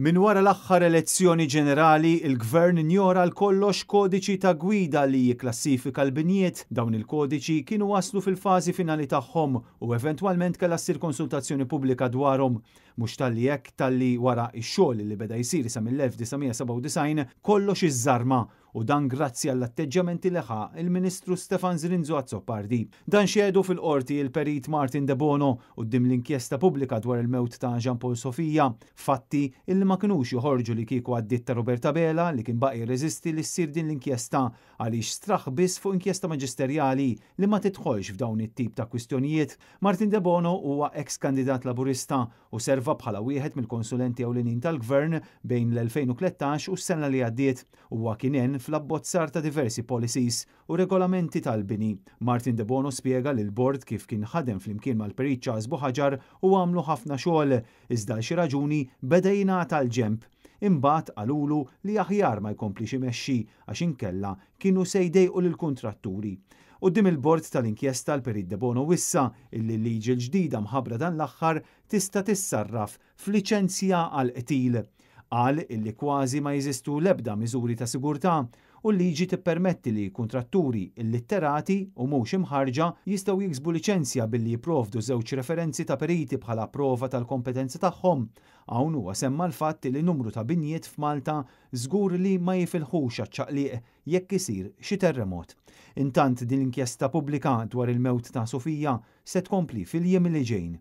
Minn wara l-aħħar elezzjoni ġenerali, il-Gvern injora għal kollox kodiċi ta' gwida li jikklassifika l-binjiet. Dawn il-kodiċi kienu waslu fil-fażi finali tagħhom u eventwalment kellha ssir konsultazzjoni pubblika dwarhom. Mhux talli hekk, talli wara x-xogħol li beda jsir sa mill-1997 kollox iżżarma u dan grazzi għall-atteġġjamenti li ħa il-Ministru Stefan Zrinzo Azzopardi. Dan xehdu fil-qorti il-Perit Martin Debono quddiem l-inkjesta pubblika dwar il-mewt ta' Jean Paul Sofia, fatti illi ma kinux joħorġu li kieku għaddiet ta' Robert Abela li kien baqa' jirreżisti li ssir din l-inkjesta għaliex straħ biss fuq inkjesta maġisterjali li ma tidħolx f'dawn it-tip ta' kwistjonijiet. Martin Debono huwa eks kandidat Laburista u serva bħala wieħed mill-konsulenti ewlenin tal-Gvern bejn l-2013 u s-sena li għaddiet. Huwa kien għen fl-abbozzar ta' diversi policies u regolamenti tal-bini. Martin Debono spjega lill-bord kif kien ħadem flimkien mal-Perit Charles Buhagiar u għamlu ħafna xogħol, iżda għal xi raġuni beda jingħata l-ġenb. Imbagħad qalulu li aħjar ma jkomplix imexxi għax inkella kienu se jdejqu lill-kuntratturi. Quddiem il-bord tal-inkjesta l-Perit Debono wissa illi l-liġi l-ġdida mħabbra dan l-aħħar tista' tissarraf f'liċenzja għall-qtil. Qal illi kważi ma jeżistu l-ebda miżuri ta' sigurtà u l-liġi tippermetti li kuntratturi illitterati u mhux imħarrġa jistgħu jiksbu liċenzja billi jipprovdu żewġ referenzi ta' periti bħala prova tal-kompetenza tagħhom. Hawn huwa semma l-fatt li numru ta' binjiet f'Malta żgur li ma jifilħux għaċ-ċaqliq jekk isir xi terremot. Intant din l-inkjesta pubblika dwar il-mewt ta' Sofia se tkompli fil-jiem li ġejjin.